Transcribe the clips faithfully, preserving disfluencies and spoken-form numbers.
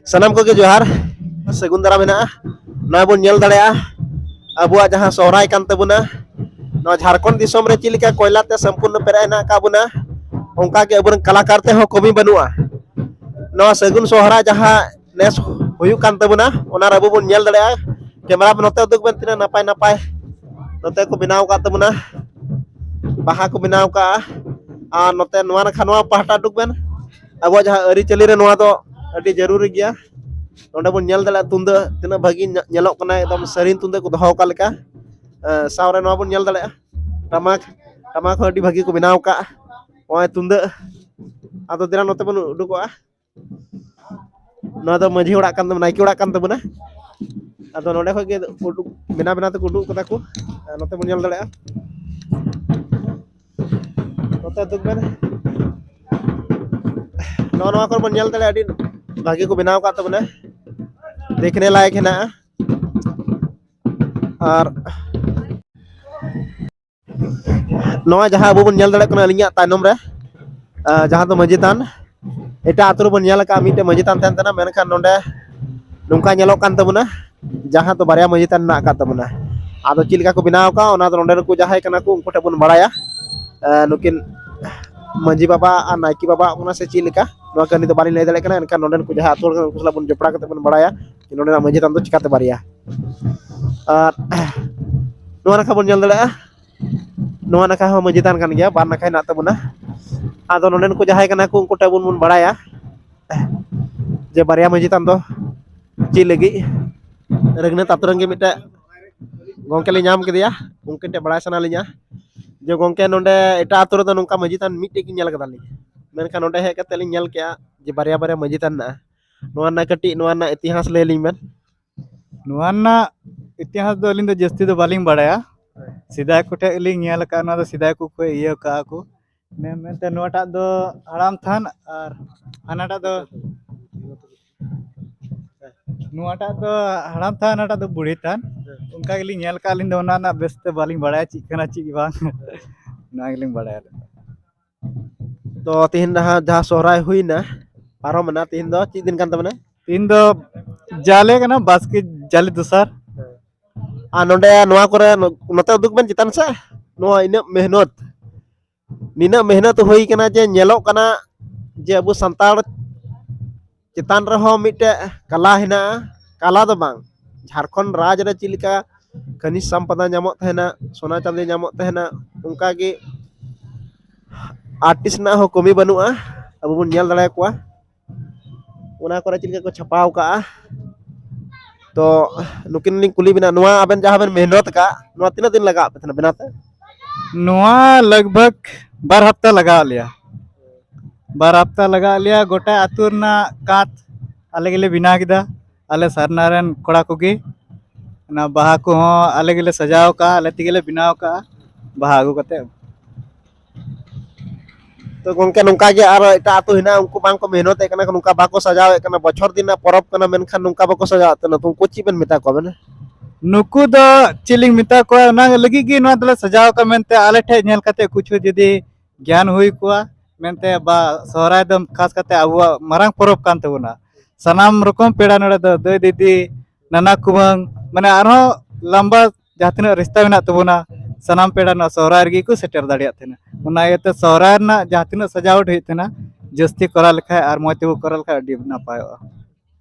ᱥᱟᱱᱟᱢ ᱠᱚᱜᱮ ᱡᱚᱦᱟᱨ, ᱥᱟᱹᱜᱩᱱ ᱫᱟᱨᱟᱢ ᱦᱮᱱᱟᱜᱼᱟ᱾ ᱱᱚᱣᱟ ᱵᱚᱱ ᱧᱮᱞ ᱫᱟᱲᱮᱭᱟᱜᱼᱟ ᱟᱵᱚᱣᱟᱜ ᱡᱟᱦᱟᱸ ᱥᱚᱦᱨᱟᱭ ᱠᱟᱱ ᱛᱟᱵᱚᱱᱟ, ᱱᱚᱣᱟ ᱡᱷᱟᱲᱠᱷᱚᱸᱰ ᱫᱤᱥᱚᱢ ᱨᱮ ᱪᱮᱫ ᱞᱮᱠᱟ ᱠᱚᱭᱞᱟ ᱛᱮ ᱥᱚᱢᱯᱩᱨᱱᱚ ᱯᱮᱨᱮᱡ ᱦᱮᱱᱟᱜ ᱟᱠᱟᱫ ᱵᱚᱱᱟ, ᱚᱱᱠᱟ ᱜᱮ ᱟᱵᱚᱨᱮᱱ ᱠᱟᱞᱟᱠᱟᱨ ᱛᱮᱦᱚᱸ ᱠᱚᱢᱤ ᱵᱟᱹᱱᱩᱜᱼᱟ᱾ ᱱᱚᱣᱟ ᱥᱟᱹᱜᱩᱱ ᱥᱚᱦᱨᱟᱭ ᱡᱟᱦᱟᱸ ᱱᱮᱥ ᱦᱩᱭᱩᱜ ᱠᱟᱱ ᱛᱟᱵᱚᱱᱟ, ᱚᱱᱟ ᱨᱮ ᱟᱵᱚ ᱵᱚᱱ ᱧᱮᱞ ᱫᱟᱲᱮᱭᱟᱜᱼᱟ᱾ ᱠᱮᱢᱮᱨᱟ ᱱᱚᱛᱮ ᱩᱫᱩᱜ ᱵᱮᱱ, ᱛᱤᱱᱟᱹᱜ ᱱᱟᱯᱟᱭ ᱱᱟᱯᱟᱭ ᱱᱚᱛᱮ ᱠᱚ ᱵᱮᱱᱟᱣ ᱟᱠᱟᱫ ᱛᱟᱵᱚᱱᱟ, ᱵᱟᱦᱟ ᱠᱚ ᱵᱮᱱᱟᱣ ᱟᱠᱟᱫᱼᱟ᱾ ᱟᱨ ᱱᱚᱛᱮ ᱱᱚᱣᱟ ᱱᱟᱠᱷᱟ, ᱱᱚᱣᱟ ᱯᱟᱦᱴᱟ ᱩᱫᱩᱜ ᱵᱮᱱ, ᱟᱵᱚᱣᱟᱜ ᱡᱟᱦᱟᱸ ᱟᱹᱨᱤᱪᱟᱹᱞᱤ ᱨᱮ ᱱᱚᱣᱟ ᱫᱚ ᱟᱹᱰᱤ ᱡᱟᱹᱨᱩᱨᱤ ᱜᱮᱭᱟ᱾ ᱱᱚᱰᱮ ᱵᱚᱱ ᱧᱮᱞ ᱫᱟᱲᱮᱭᱟᱜᱼᱟ ᱛᱩᱢᱫᱟᱹᱜ ᱛᱤᱱᱟᱹᱜ ᱵᱷᱟᱹᱜᱤ ᱧᱮ-, ᱧᱮᱞᱚᱜ ᱠᱟᱱᱟ, ᱮᱠᱫᱚᱢ ᱥᱟᱹᱨᱤᱱ ᱛᱩᱢᱫᱟᱹᱜ ᱠᱚ ᱫᱚᱦᱚ ᱟᱠᱟᱫ ᱞᱮᱠᱟ᱾ ᱮ, ᱥᱟᱶᱨᱮ ᱱᱚᱣᱟ ᱵᱚᱱ ᱧᱮᱞ ᱫᱟᱲᱮᱭᱟᱜᱼᱟ ᱴᱟᱢᱟᱠ, ᱴᱟᱢᱟᱠ ᱦᱚᱸ ᱟᱹᱰᱤ ᱵᱷᱟᱹᱜᱤ ᱠᱚ ᱵᱮᱱᱟᱣ ᱟᱠᱟᱫᱼᱟ᱾ ᱱᱚᱜᱼᱚᱭ ᱛᱩᱢᱫᱟᱹᱜ, ᱟᱫᱚ ᱫᱮᱞᱟ ᱱᱚᱛᱮ ᱵᱚᱱ ᱩᱰᱩᱠᱚᱜᱼᱟ᱾ ᱱᱚᱣᱟ ᱫᱚ ᱢᱟᱹᱡᱷᱤ ᱚᱲᱟᱜ ᱠᱟᱱ ᱛᱟᱵᱚᱱᱟ, ᱱᱟᱭᱠᱮ ᱚᱲᱟᱜ ᱠᱟᱱ ᱛᱟᱵᱚᱱᱟ᱾ ᱟᱫᱚ ᱱᱚᱰᱮ ᱠᱷᱚᱡ ᱜᱮ ᱩᱰᱩᱠ, ᱵᱮᱱᱟᱣ ᱵᱮᱱᱟᱣ ᱛᱮᱠᱚ ᱩᱰᱩᱠ ᱠᱟᱫᱟ ᱠᱚ᱾ ᱟᱨ ᱱᱚᱛᱮ ᱵᱚᱱ ᱧᱮᱞ ᱫᱟᱲᱮᱭᱟᱜᱼᱟ, ᱱᱚᱛᱮ ᱫᱩᱠ ᱵᱮᱱ, ᱱᱚᱜᱼᱚ ᱱᱚᱣᱟ ᱠᱚᱨᱮ ᱵᱚᱱ ᱧᱮᱞ ᱫᱟᱲᱮᱭᱟᱜᱼᱟ, ᱟᱹᱰᱤ ᱵᱷᱟᱹᱜᱤ ᱠᱚ ᱵᱮᱱᱟᱣ ᱟᱠᱟᱫ ᱛᱟᱵᱚᱱᱟ, ᱫᱮᱠᱷᱱᱮ ᱞᱟᱭᱮᱠ ᱦᱮᱱᱟᱜᱼᱟ᱾ ᱟᱨ ᱱᱚᱣᱟ ᱡᱟᱦᱟᱸ ᱟᱵᱚ ᱵᱚᱱ ᱧᱮᱞ ᱫᱟᱲᱮᱭᱟᱜ ᱠᱟᱱᱟ ᱟᱹᱞᱤᱧᱟᱜ ᱛᱟᱭᱱᱚᱢ ᱨᱮ, ᱟᱸ, ᱡᱟᱦᱟᱸ ᱫᱚ ᱢᱟᱹᱡᱷᱤ ᱛᱷᱟᱱ, ᱮᱴᱟᱜ ᱟᱹᱛᱩ ᱨᱮᱵᱚᱱ ᱧᱮᱞ ᱟᱠᱟᱫᱼᱟ ᱢᱤᱫᱴᱮᱱ ᱢᱟᱹᱡᱷᱤ ᱛᱷᱟᱱ ᱛᱟᱦᱮᱱ ᱠᱟᱱᱟ, ᱢᱮᱱᱠᱷᱟᱱ ᱱᱚᱰᱮ ᱱᱚᱝᱠᱟ ᱧᱮᱞᱚᱜ ᱠᱟᱱ ᱛᱟᱵᱚᱱᱟ, ᱡᱟᱦᱟᱸ ᱫᱚ ᱵᱟᱨᱭᱟ ᱢᱟᱹᱡᱷᱤ ᱛᱷᱟᱱ ᱢᱮᱱᱟᱜ ᱟᱠᱟᱫ ᱛᱟᱵᱚᱱᱟ᱾ ᱟᱫᱚ ᱪᱮᱫ ᱞᱮᱠᱟ ᱠᱚ ᱵᱮᱱᱟᱣ ᱟᱠᱟᱫᱼᱟ, ᱚᱱᱟ ᱫᱚ ᱱᱚᱰᱮ ᱱᱩᱠᱩ ᱡᱟᱦᱟᱸᱭ ᱠᱟᱱᱟ ᱠᱚ ᱩᱱᱠᱩ ᱴᱷᱮᱱ ᱵᱚᱱ ᱵᱟᱲᱟᱭᱟ᱾ ᱟᱸ, ᱱᱩᱠᱤᱱ ᱢᱟᱹᱡᱷᱤ ᱵᱟᱵᱟ ᱟᱨ ᱱᱟᱭᱠᱮ ᱵᱟᱵᱟ ᱠᱟᱱᱟ ᱥᱮ ᱪᱮᱫ ᱞᱮᱠᱟ, ᱱᱚᱣᱟ ᱠᱟᱹᱦᱱᱤ ᱫᱚ ᱵᱟᱹᱞᱤᱧ ᱞᱟᱹᱭ ᱫᱟᱲᱮᱭᱟᱜ ᱠᱟᱱᱟ᱾ ᱮᱱᱠᱷᱟᱱ ᱱᱚᱰᱮᱱ ᱠᱚ ᱡᱟᱦᱟᱸ ᱟᱹᱛᱩ ᱦᱚᱲ ᱠᱟᱱᱟ ᱩᱱᱠᱩ ᱥᱟᱞᱟᱜ ᱵᱚᱱ ᱡᱚᱯᱲᱟᱣ ᱠᱟᱛᱮ ᱵᱚᱱ ᱵᱟᱲᱟᱭᱟ ᱡᱮ ᱱᱚᱰᱮᱱᱟᱜ ᱢᱟᱹᱡᱷᱤ ᱛᱷᱟᱱ ᱫᱚ ᱪᱤᱠᱟᱹᱛᱮ ᱵᱟᱨᱭᱟ᱾ ᱟᱨ ᱱᱚᱣᱟ ᱱᱟᱠᱷᱟ ᱵᱚᱱ ᱧᱮᱞ ᱫᱟᱲᱮᱭᱟᱜᱼᱟ, ᱱᱚᱣᱟ ᱱᱟᱠᱷᱟ ᱦᱚᱸ ᱢᱟᱹᱡᱷᱤ ᱛᱷᱟᱱ ᱠᱟᱱ ᱜᱮᱭᱟ, ᱵᱟᱨ ᱱᱟᱠᱷᱟ ᱦᱮᱱᱟᱜ ᱛᱟᱵᱚᱱᱟ᱾ ᱟᱫᱚ ᱱᱚᱰᱮᱱ ᱠᱚ ᱡᱟᱦᱟᱸᱭ ᱠᱟᱱᱟ ᱠᱚ ᱩᱱᱠᱩ ᱴᱷᱮᱱ ᱵᱚᱱ, ᱵᱚᱱ ᱵᱟᱲᱟᱭᱟ ᱡᱮ ᱵᱟᱨᱭᱟ ᱢᱟᱹᱡᱷᱤ ᱛᱷᱟᱱ ᱫᱚ ᱪᱮᱫ ᱞᱟᱹᱜᱤᱫ᱾ ᱨᱟᱹᱜᱷᱱᱟᱛᱷ ᱟᱛᱳ ᱨᱮᱱ ᱜᱮ ᱢᱤᱫᱴᱮᱡ ᱜᱚᱝᱠᱮ ᱞᱤᱧ ᱧᱟᱢ ᱠᱮᱫᱮᱭᱟ, ᱩᱱᱠᱤᱱ ᱴᱷᱮᱱ ᱵᱟᱲᱟᱭ ᱥᱟᱱᱟ ᱞᱤᱧᱟ ᱡᱮ ᱜᱚᱝᱠᱮ, ᱱᱚᱰᱮ ᱮᱴᱟᱜ ᱟᱛᱳ ᱨᱮᱫᱚ ᱱᱚᱝᱠᱟ ᱢᱟᱹᱡᱷᱤ ᱛᱷᱟᱱ ᱢᱤᱫᱴᱮᱡ ᱜᱮ ᱧᱮᱞ ᱠᱟᱫᱟᱞᱤᱧ, ᱢᱮᱱᱠᱷᱟᱱ ᱱᱚᱰᱮ ᱦᱮᱡ ᱠᱟᱛᱮ ᱞᱤᱧ ᱧᱮᱞ ᱠᱮᱜᱼᱟ ᱡᱮ ᱵᱟᱨᱭᱟ ᱵᱟᱨᱭᱟ ᱢᱟᱹᱡᱷᱤ ᱛᱷᱟᱱ ᱢᱮᱱᱟᱜᱼᱟ᱾ ᱱᱚᱣᱟ ᱨᱮᱱᱟᱜ ᱠᱟᱹᱴᱤᱡ, ᱱᱚᱣᱟ ᱨᱮᱱᱟᱜ ᱤᱛᱤᱦᱟᱥ ᱞᱟᱹᱭ ᱟᱹᱞᱤᱧ ᱵᱮᱱ᱾ ᱱᱚᱣᱟ ᱨᱮᱱᱟᱜ ᱤᱛᱤᱦᱟᱥ ᱫᱚ ᱟᱹᱞᱤᱧ ᱫᱚ ᱡᱟᱹᱥᱛᱤ ᱫᱚ ᱵᱟᱹᱞᱤᱧ ᱵᱟᱲᱟᱭᱟ᱾ ᱥᱮᱫᱟᱭ ᱠᱚᱴᱷᱮᱡ ᱞᱤᱧ ᱧᱮᱞ ᱟᱠᱟᱫᱼᱟ, ᱱᱚᱣᱟ ᱫᱚ ᱥᱮᱫᱟᱭ ᱠᱚ ᱠᱚ ᱤᱭᱟᱹ ᱠᱟᱜᱼᱟ ᱠᱚ᱾ ᱢᱮᱱ ᱢᱮᱱᱛᱮ ᱱᱚᱣᱟᱴᱟᱜ ᱫᱚ ᱦᱟᱲᱟᱢ ᱛᱷᱟᱱ ᱟᱨ ᱦᱟᱱᱟᱴᱟᱜ ᱫᱚ, ᱱᱚᱣᱟᱴᱟᱜ ᱫᱚ ᱦᱟᱲᱟᱢ ᱛᱷᱟᱱ, ᱦᱟᱱᱟᱴᱟᱜ ᱫᱚ ᱵᱩᱲᱦᱤ ᱛᱷᱟᱱ᱾ ᱚᱱᱠᱟ ᱜᱮᱞᱤᱧ ᱧᱮᱞ ᱠᱟᱜᱼᱟ, ᱟᱹᱞᱤᱧ ᱫᱚ ᱚᱱᱟ ᱨᱮᱱᱟᱜ ᱵᱮᱥ ᱛᱮ ᱵᱟᱹᱞᱤᱧ ᱵᱟᱲᱟᱭᱟ ᱪᱮᱫ ᱠᱟᱱᱟ ᱪᱮᱫ ᱜᱮ ᱵᱟᱝ᱾ ᱚᱱᱟ ᱜᱮᱞᱤᱧ ᱵᱟᱲᱟᱭᱟ ᱟᱹᱞᱤᱧ ᱫᱚ᱾ ᱛᱚ ᱛᱤᱦᱤᱧ ᱡᱟᱦᱟᱸ, ᱡᱟᱦᱟᱸ ᱥᱚᱦᱨᱟᱭ ᱦᱩᱭᱱᱟ, ᱯᱟᱨᱚᱢᱮᱱᱟ, ᱛᱤᱦᱤᱧ ᱫᱚ ᱪᱮᱫ ᱫᱤᱱ ᱠᱟᱱ ᱛᱟᱵᱚᱱᱟ? ᱤᱧ ᱫᱚ ᱡᱟᱞᱮ ᱠᱟᱱᱟ, ᱵᱟᱥᱠᱮ ᱡᱟᱞᱮ ᱫᱚᱥᱟᱨ᱾ ᱟᱨ ᱱᱚᱰᱮ ᱱᱚᱣᱟ ᱠᱚᱨᱮ ᱱᱚ-, ᱱᱚᱛᱮ ᱩᱫᱩᱜ ᱵᱮᱱ ᱪᱮᱛᱟᱱ ᱥᱮ, ᱱᱚᱣᱟ ᱤᱱᱟᱹᱜ ᱢᱮᱦᱱᱚᱛ, ᱱᱤᱱᱟᱹᱜ ᱢᱮᱦᱱᱚᱛ ᱦᱩᱭ ᱠᱟᱱᱟ ᱡᱮ ᱧᱮᱞᱚᱜ ᱠᱟᱱᱟ ᱡᱮ ᱟᱵᱚ ᱥᱟᱱᱛᱟᱲ ᱪᱮᱛᱟᱱ ᱨᱮᱦᱚᱸ ᱢᱤᱫᱴᱮᱡ ᱠᱟᱞᱟ ᱦᱮᱱᱟᱜᱼᱟ᱾ ᱠᱟᱞᱟ ᱫᱚ ᱵᱟᱝ, ᱡᱷᱟᱲᱠᱷᱚᱸᱰ ᱨᱟᱡᱽ ᱨᱮ ᱪᱮᱫ ᱞᱮᱠᱟ ᱠᱷᱟᱱᱤᱡᱽ ᱥᱚᱢᱯᱚᱫᱟ ᱧᱟᱢᱚᱜ ᱛᱟᱦᱮᱱᱟ, ᱥᱚᱱᱟ ᱪᱟᱸᱫᱤ ᱧᱟᱢᱚᱜ ᱛᱟᱦᱮᱱᱟ, ᱚᱱᱠᱟ ᱜᱮ ᱟᱨᱴᱤᱥᱴ ᱨᱮᱱᱟᱜ ᱦᱚᱸ ᱠᱚᱢᱤ ᱵᱟᱹᱱᱩᱜᱼᱟ᱾ ᱟᱵᱚ ᱵᱚᱱ ᱧᱮᱞ ᱫᱟᱲᱮᱭᱟᱠᱚᱣᱟ ᱚᱱᱟ ᱠᱚᱨᱮ ᱪᱮᱫ ᱞᱮᱠᱟ ᱠᱚ ᱪᱷᱟᱯᱟᱣ ᱠᱟᱜᱼᱟ᱾ ᱛᱚ ᱱᱩᱠᱤᱱ ᱞᱤᱧ ᱠᱩᱞᱤ ᱵᱮᱱᱟ, ᱱᱚᱣᱟ ᱟᱵᱮᱱ ᱡᱟᱦᱟᱸ ᱵᱮᱱ ᱢᱮᱦᱱᱚᱛ ᱟᱠᱟᱫ, ᱱᱚᱣᱟ ᱛᱤᱱᱟᱹᱜ ᱫᱤᱱ ᱞᱟᱜᱟᱣ ᱯᱮ ᱛᱟᱦᱮᱱᱟ ᱵᱮᱱᱟᱣ ᱛᱮ? ᱱᱚᱣᱟ ᱞᱟᱜᱽ ᱵᱷᱟᱜᱽ ᱵᱟᱨ ᱦᱟᱯᱛᱟ ᱞᱟᱜᱟᱣ ᱞᱮᱭᱟ᱾ ᱵᱟᱨ ᱦᱟᱯᱛᱟ ᱞᱟᱜᱟᱣ ᱞᱮᱭᱟ᱾ ᱜᱚᱴᱟ ᱟᱹᱛᱩ ᱨᱮᱱᱟᱜ ᱠᱟᱸᱛ ᱟᱞᱮ ᱜᱮᱞᱮ ᱵᱮᱱᱟᱣ ᱠᱮᱫᱟ, ᱟᱞᱮ ᱥᱟᱨᱱᱟ ᱨᱮᱱ ᱠᱚᱲᱟ ᱠᱚᱜᱮ᱾ ᱚᱱᱟ ᱵᱟᱦᱟ ᱠᱚᱦᱚᱸ ᱟᱞᱮ ᱜᱮᱞᱮ ᱥᱟᱡᱟᱣ ᱠᱟᱜᱼᱟ, ᱟᱞᱮ ᱛᱮᱜᱮᱞᱮ ᱵᱮᱱᱟᱣ ᱠᱟᱜᱼᱟ ᱵᱟᱦᱟ ᱟᱹᱜᱩ ᱠᱟᱛᱮ᱾ ᱛᱚ ᱜᱚᱝᱠᱮ, ᱱᱚᱝᱠᱟ ᱜᱮ ᱟᱨᱚ ᱮᱴᱟᱜ ᱟᱹᱛᱩ ᱦᱮᱱᱟᱜᱼᱟ, ᱩᱱᱠᱩ ᱵᱟᱝ ᱠᱚ ᱢᱮᱦᱱᱚᱛᱮᱫ ᱠᱟᱱᱟ, ᱱᱚᱝᱠᱟ ᱵᱟᱠᱚ ᱥᱟᱡᱟᱣᱮᱫ ᱠᱟᱱᱟ, ᱵᱚᱪᱷᱚᱨ ᱫᱤᱱ ᱨᱮᱱᱟᱜ ᱯᱚᱨᱚᱵᱽ ᱠᱟᱱᱟ, ᱢᱮᱱᱠᱷᱟᱱ ᱱᱚᱝᱠᱟ ᱵᱟᱠᱚ ᱥᱟᱡᱟᱣᱮᱫ ᱠᱟᱱᱟ᱾ ᱛᱚ ᱩᱱᱠᱩ ᱪᱮᱫ ᱵᱮᱱ ᱢᱮᱛᱟ ᱠᱚᱣᱟ ᱵᱮᱱ? ᱱᱩᱠᱩ ᱫᱚ ᱪᱮᱫ ᱞᱤᱧ ᱢᱮᱛᱟ ᱠᱚᱣᱟ, ᱚᱱᱟ ᱞᱟᱹᱜᱤᱫ ᱜᱮ ᱱᱚᱣᱟ ᱫᱚᱞᱮ ᱥᱟᱡᱟᱣ ᱟᱠᱟᱫ ᱢᱮᱱᱛᱮ ᱟᱞᱮ ᱴᱷᱮᱱ ᱧᱮᱞ ᱠᱟᱛᱮ ᱠᱤᱪᱷᱩ ᱡᱩᱫᱤ ᱜᱮᱭᱟᱱ ᱦᱩᱭ ᱠᱚᱜᱼᱟ ᱢᱮᱱᱛᱮ, ᱵᱟ ᱥᱚᱦᱨᱟᱭ ᱫᱚ ᱠᱷᱟᱥ ᱠᱟᱛᱮ ᱟᱵᱚᱣᱟᱜ ᱢᱟᱨᱟᱝ ᱯᱚᱨᱚᱵᱽ ᱠᱟᱱ ᱛᱟᱵᱚᱱᱟ᱾ ᱥᱟᱱᱟᱢ ᱨᱚᱠᱚᱢ ᱯᱮᱲᱟ ᱱᱚᱰᱮ ᱫᱚ ᱫᱟᱹᱭ ᱫᱤᱫᱤ, ᱱᱟᱱᱟ ᱠᱩᱢᱟᱹᱝ, ᱢᱟᱱᱮ ᱟᱨᱦᱚᱸ ᱞᱟᱢᱵᱟ ᱡᱟᱦᱟᱸ ᱛᱤᱱᱟᱹᱜ ᱨᱤᱥᱛᱟ ᱢᱮᱱᱟᱜ ᱛᱟᱵᱚᱱᱟ, ᱥᱟᱱᱟᱢ ᱯᱮᱲᱟ ᱱᱚᱣᱟ ᱥᱚᱦᱨᱟᱭ ᱨᱮᱜᱮ ᱠᱚ ᱥᱮᱴᱮᱨ ᱫᱟᱲᱮᱭᱟᱜ ᱛᱟᱦᱮᱱᱟ᱾ ᱚᱱᱟ ᱤᱭᱟᱹᱛᱮ ᱥᱚᱦᱨᱟᱭ ᱨᱮᱱᱟᱜ ᱡᱟᱦᱟᱸ ᱛᱤᱱᱟᱹᱜ ᱥᱟᱡᱟᱣᱴ ᱦᱩᱭᱩᱜ ᱛᱟᱦᱮᱱᱟ, ᱡᱟᱹᱥᱛᱤ ᱠᱚᱨᱟᱣ ᱞᱮᱠᱷᱟᱡ ᱟᱨ ᱢᱚᱡᱽ ᱛᱮᱵᱚ ᱠᱚᱨᱟᱣ ᱞᱮᱠᱷᱟᱡ ᱟᱹᱰᱤ ᱱᱟᱯᱟᱭᱚᱜᱼᱟ᱾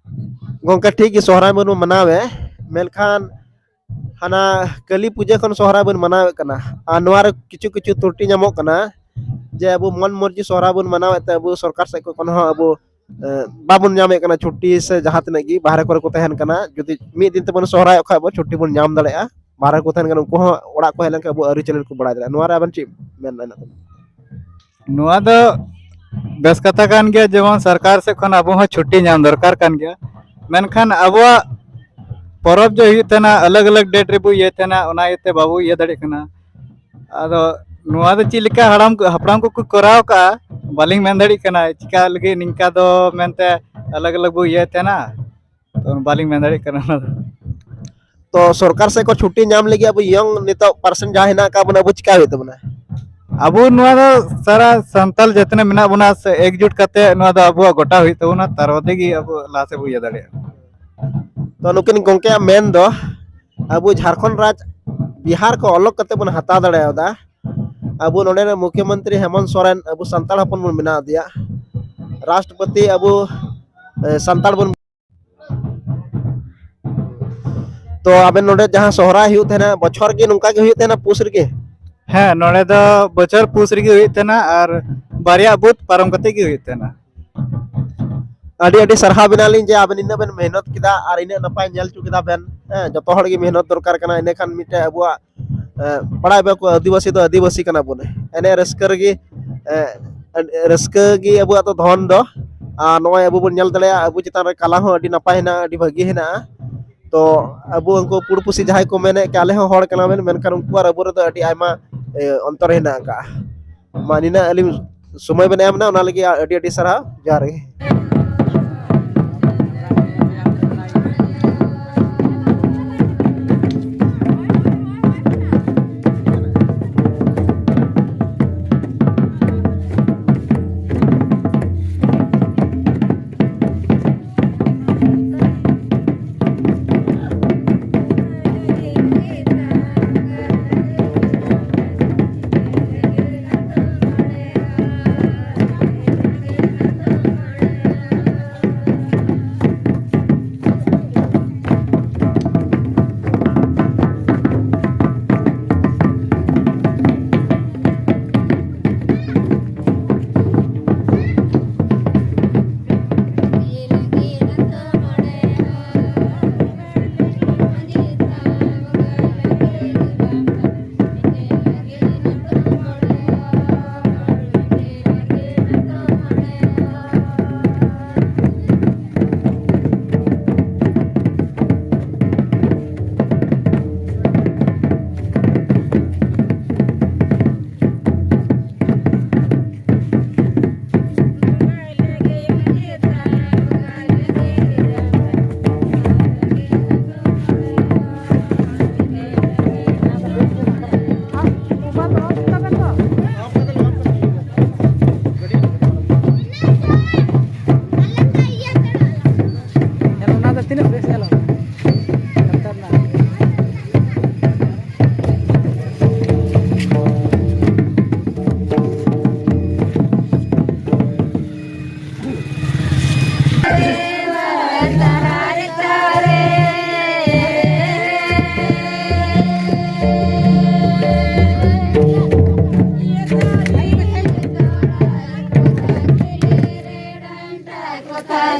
ᱜᱚᱝᱠᱮ, ᱴᱷᱤᱠ ᱜᱮ, ᱥᱚᱦᱨᱟᱭ ᱵᱚᱱ ᱢᱟᱱᱟᱣᱮᱫ, ᱢᱮᱱᱠᱷᱟᱱ ᱦᱟᱱᱟ ᱠᱟᱹᱞᱤ ᱯᱩᱡᱟᱹ ᱠᱷᱚᱱ ᱥᱚᱦᱨᱟᱭ ᱵᱚᱱ ᱢᱟᱱᱟᱣᱮᱫ ᱠᱟᱱᱟ᱾ ᱟᱨ ᱱᱚᱣᱟ ᱨᱮ ᱠᱤᱪᱷᱩ ᱠᱤᱪᱷᱩ ᱛᱨᱩᱴᱤ ᱧᱟᱢᱚᱜ ᱠᱟᱱᱟ ᱡᱮ ᱟᱵᱚ ᱢᱚᱱ ᱢᱚᱨᱡᱤ ᱥᱚᱦᱨᱟᱭ ᱵᱚᱱ ᱢᱟᱱᱟᱣᱮᱫ ᱛᱮ ᱟᱵᱚ ᱥᱚᱨᱠᱟᱨ ᱥᱮᱫ ᱠᱷᱚᱱ ᱦᱚᱸ ᱟᱵᱚ, ᱮ, ᱵᱟᱵᱚᱱ ᱧᱟᱢᱮᱫ ᱠᱟᱱᱟ ᱪᱷᱩᱴᱤ, ᱥᱮ ᱡᱟᱦᱟᱸ ᱛᱤᱱᱟᱹᱜ ᱜᱮ ᱵᱟᱦᱨᱮ ᱠᱚᱨᱮ ᱠᱚ ᱛᱟᱦᱮᱱ ᱠᱟᱱᱟ᱾ ᱡᱩᱫᱤ ᱢᱤᱫ ᱫᱤᱱ ᱛᱮᱵᱚᱱ ᱥᱚᱦᱨᱟᱭᱚᱜ ᱠᱷᱟᱡ ᱵᱚ, ᱪᱷᱩᱴᱤ ᱵᱚᱱ ᱧᱟᱢ ᱫᱟᱲᱮᱭᱟᱜᱼᱟ᱾ ᱵᱟᱦᱨᱮ ᱠᱚ ᱛᱟᱦᱮᱱ ᱠᱟᱱᱟ, ᱩᱱᱠᱩ ᱦᱚᱸ ᱚᱲᱟᱜ ᱠᱚ ᱦᱮᱡ ᱞᱮᱱᱠᱷᱟᱱ ᱟᱵᱚ ᱟᱹᱨᱤᱪᱟᱹᱞᱤ ᱠᱚ ᱵᱟᱲᱟᱭ ᱫᱟᱲᱮᱭᱟᱜᱼᱟ᱾ ᱱᱚᱣᱟ ᱨᱮ ᱟᱵᱮᱱ ᱪᱮᱫ ᱢᱮᱱ ᱢᱮᱱᱟᱜ ᱛᱟᱵᱮᱱᱟ? ᱱᱚᱣᱟ ᱫᱚ ᱵᱮᱥ ᱠᱟᱛᱷᱟ ᱠᱟᱱ ᱜᱮᱭᱟ, ᱡᱮᱢᱚᱱ ᱥᱚᱨᱠᱟᱨ ᱥᱮᱫ ᱠᱷᱚᱱ ᱟᱵᱚ ᱦᱚᱸ ᱪᱷᱩᱴᱤ ᱧᱟᱢ ᱫᱚᱨᱠᱟᱨ ᱠᱟᱱ ᱜᱮᱭᱟ, ᱢᱮᱱᱠᱷᱟᱱ ᱟᱵᱚᱣᱟᱜ ᱯᱚᱨᱚᱵᱽ ᱡᱮ ᱦᱩᱭᱩᱜ ᱛᱟᱦᱮᱱᱟ, ᱟᱞᱟᱜᱽ ᱟᱞᱟᱜᱽ ᱰᱮᱴ ᱨᱮᱵᱚ ᱤᱭᱟᱹᱭ ᱛᱟᱦᱮᱱᱟ, ᱚᱱᱟ ᱤᱭᱟᱹᱛᱮ ᱵᱟᱵᱚ ᱤᱭᱟᱹ ᱫᱟᱲᱮᱭᱟᱜ ᱠᱟᱱᱟ᱾ ᱟᱫᱚ ᱱᱚᱣᱟ ᱫᱚ ᱪᱮᱫ ᱞᱮᱠᱟ ᱦᱟᱲᱟᱢ ᱠᱚ, ᱦᱟᱯᱲᱟᱢ ᱠᱚᱠᱚ ᱠᱚᱨᱟᱣ ᱠᱟᱜᱼᱟ, ᱵᱟᱹᱞᱤᱧ ᱢᱮᱱ ᱫᱟᱲᱮᱭᱟᱜ ᱠᱟᱱᱟ ᱪᱮᱠᱟ ᱞᱟᱹᱜᱤᱫ ᱱᱤᱝᱠᱟ ᱫᱚ ᱢᱮᱱᱛᱮ ᱟᱞᱟᱜᱽ ᱟᱞᱟᱜᱽ ᱵᱚ ᱤᱭᱟᱹᱭ ᱛᱟᱦᱮᱱᱟ, ᱛᱚ ᱵᱟᱹᱞᱤᱧ ᱢᱮᱱ ᱫᱟᱲᱮᱭᱟᱜ ᱠᱟᱱᱟ ᱚᱱᱟ ᱫᱚ᱾ ᱛᱚ ᱥᱚᱨᱠᱟᱨ ᱥᱮᱫ ᱠᱷᱚᱱ ᱪᱷᱩᱴᱤ ᱧᱟᱢ ᱞᱟᱹᱜᱤᱫ ᱟᱵᱚ ᱤᱭᱚᱝ ᱱᱤᱛᱚᱜ ᱯᱟᱨᱥᱮᱱ ᱡᱟᱦᱟᱸ ᱦᱮᱱᱟᱜ ᱟᱠᱟᱫ ᱵᱚᱱᱟ, ᱟᱵᱚ ᱪᱤᱠᱟ ᱦᱩᱭᱩᱜ ᱛᱟᱵᱚᱱᱟ? ᱟᱵᱚ ᱱᱚᱣᱟ ᱫᱚ ᱥᱟᱨᱟ ᱥᱟᱱᱛᱟᱞ ᱡᱟᱦᱟᱸ ᱛᱤᱱᱟᱹᱜ ᱢᱮᱱᱟᱜ ᱵᱚᱱᱟ, ᱥᱮ ᱮᱠᱡᱩᱴ ᱠᱟᱛᱮ ᱱᱚᱣᱟ ᱫᱚ ᱟᱵᱚᱣᱟᱜ ᱜᱚᱴᱟ ᱦᱩᱭᱩᱜ ᱛᱟᱵᱚᱱᱟ, ᱛᱟᱨ ᱵᱟᱫᱮ ᱜᱮ ᱟᱵᱚ ᱞᱟᱦᱟ ᱥᱮᱫ ᱵᱚ ᱤᱭᱟᱹ ᱫᱟᱲᱮᱭᱟᱜᱼᱟ᱾ ᱛᱚ ᱱᱩᱠᱤᱱ ᱜᱚᱝᱠᱮᱭᱟᱜ ᱢᱮᱱ ᱫᱚ, ᱟᱵᱚ ᱡᱷᱟᱲᱠᱷᱚᱸᱰ ᱨᱟᱡᱽ ᱵᱤᱦᱟᱨ ᱠᱚ ᱚᱞᱚᱜ ᱠᱟᱛᱮ ᱵᱚᱱ ᱦᱟᱛᱟᱣ ᱫᱟᱲᱮᱭᱟᱫᱟ᱾ ᱟᱵᱚ ᱱᱚᱰᱮ ᱨᱮᱱ ᱢᱩᱠᱷᱭᱚᱢᱚᱱᱛᱨᱤ ᱦᱮᱢᱚᱱᱛ ᱥᱚᱨᱮᱱ ᱟᱵᱚ ᱥᱟᱱᱛᱟᱲ ᱦᱚᱯᱚᱱ ᱵᱚᱱ ᱵᱮᱱᱟᱣ ᱟᱫᱮᱭᱟ᱾ ᱨᱟᱥᱴᱨᱚᱯᱚᱛᱤ ᱟᱵᱚ, ᱮ, ᱥᱟᱱᱛᱟᱲ ᱵᱚᱱ᱾ ᱛᱚ ᱟᱵᱮᱱ ᱱᱚᱰᱮ ᱡᱟᱦᱟᱸ ᱥᱚᱦᱨᱟᱭ ᱦᱩᱭᱩᱜ ᱛᱟᱦᱮᱱᱟ, ᱵᱚᱪᱷᱚᱨ ᱜᱮ ᱱᱚᱝᱠᱟ ᱜᱮ ᱦᱩᱭᱩᱜ ᱛᱟᱦᱮᱱᱟ ᱯᱩᱥ ᱨᱮᱜᱮ? ᱦᱮᱸ, ᱱᱚᱰᱮ ᱫᱚ ᱵᱚᱪᱷᱚᱨ ᱯᱩᱥ ᱨᱮᱜᱮ ᱦᱩᱭᱩᱜ ᱛᱟᱦᱮᱱᱟ ᱟᱨ ᱵᱟᱨᱭᱟ ᱵᱩᱛᱷ ᱯᱟᱨᱚᱢ ᱠᱟᱛᱮ ᱜᱮ ᱦᱩᱭᱩᱜ ᱛᱟᱦᱮᱱᱟ᱾ ᱟᱹᱰᱤ ᱟᱹᱰᱤ ᱥᱟᱨᱦᱟᱣ ᱵᱮᱱᱟᱞᱤᱧ ᱡᱮ ᱟᱵᱮᱱ ᱤᱱᱟᱹᱜ ᱵᱮᱱ ᱢᱮᱦᱱᱚᱛ ᱠᱮᱫᱟ ᱟᱨ ᱤᱱᱟᱹᱜ ᱱᱟᱯᱟᱭ ᱧᱮᱞ ᱦᱚᱪᱚ ᱠᱮᱫᱟ ᱵᱮᱱ᱾ ᱦᱮᱸ, ᱡᱚᱛᱚ ᱦᱚᱲ ᱜᱮ ᱢᱮᱦᱱᱚᱛ ᱫᱚᱨᱠᱟᱨ ᱠᱟᱱᱟ, ᱤᱱᱟᱹᱠᱷᱟᱱ ᱢᱤᱫᱴᱮᱡ ᱟᱵᱚᱣᱟᱜ, ᱮ, ᱵᱟᱲᱟᱭ ᱵᱟᱠᱚ ᱟᱹᱫᱤᱵᱟᱹᱥᱤ ᱫᱚ ᱟᱹᱫᱤᱵᱟᱹᱥᱤ ᱠᱟᱱᱟ ᱵᱚᱱ᱾ ᱮᱱᱮᱡ ᱨᱟᱹᱥᱠᱟᱹ ᱨᱮᱜᱮ, ᱮ, ᱨᱟᱹᱥᱠᱟᱹ ᱜᱮ ᱟᱵᱚᱣᱟᱜ ᱫᱚ ᱫᱷᱚᱱ ᱫᱚ᱾ ᱟᱨ ᱱᱚᱜᱼᱚᱭ ᱟᱵᱚ ᱵᱚᱱ ᱧᱮᱞ ᱫᱟᱲᱮᱭᱟᱜᱼᱟ, ᱟᱵᱚ ᱪᱮᱛᱟᱱ ᱨᱮ ᱠᱟᱞᱟ ᱦᱚᱸ ᱟᱹᱰᱤ ᱱᱟᱯᱟᱭ ᱦᱮᱱᱟᱜᱼᱟ, ᱟᱹᱰᱤ ᱵᱷᱟᱹᱜᱤ ᱦᱮᱱᱟᱜᱼᱟ᱾ ᱛᱚ ᱟᱵᱚ ᱩᱱᱠᱩ ᱯᱩᱲ ᱯᱩᱥᱤ ᱡᱟᱦᱟᱸᱭ ᱠᱚ ᱢᱮᱱᱮᱫ ᱠᱟᱱ ᱟᱞᱮ ᱦᱚᱸ ᱦᱚᱲ ᱠᱟᱱᱟ ᱵᱚᱱ, ᱢᱮᱱᱠᱷᱟᱱ ᱩᱱᱠᱩ ᱟᱨ ᱟᱵᱚ ᱨᱮᱫᱚ ᱟᱹᱰᱤ ᱟᱭᱢᱟ, ᱮ, ᱚᱱᱛᱚᱨ ᱦᱮᱱᱟᱜ ᱟᱠᱟᱫᱼᱟ᱾ ᱢᱟ ᱱᱤᱱᱟᱹᱜ ᱟᱹᱞᱤᱧ ᱥᱚᱢᱚᱭ ᱵᱮᱱ ᱮᱢ ᱮᱱᱟ, ᱚᱱᱟ ᱞᱟᱹᱜᱤᱫ ᱟᱹᱰᱤ ᱟᱹᱰᱤ ᱥᱟᱨᱦᱟᱣ᱾ ᱡᱚᱦᱟᱨ ᱜᱮ᱾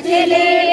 ᱪᱮᱞᱮ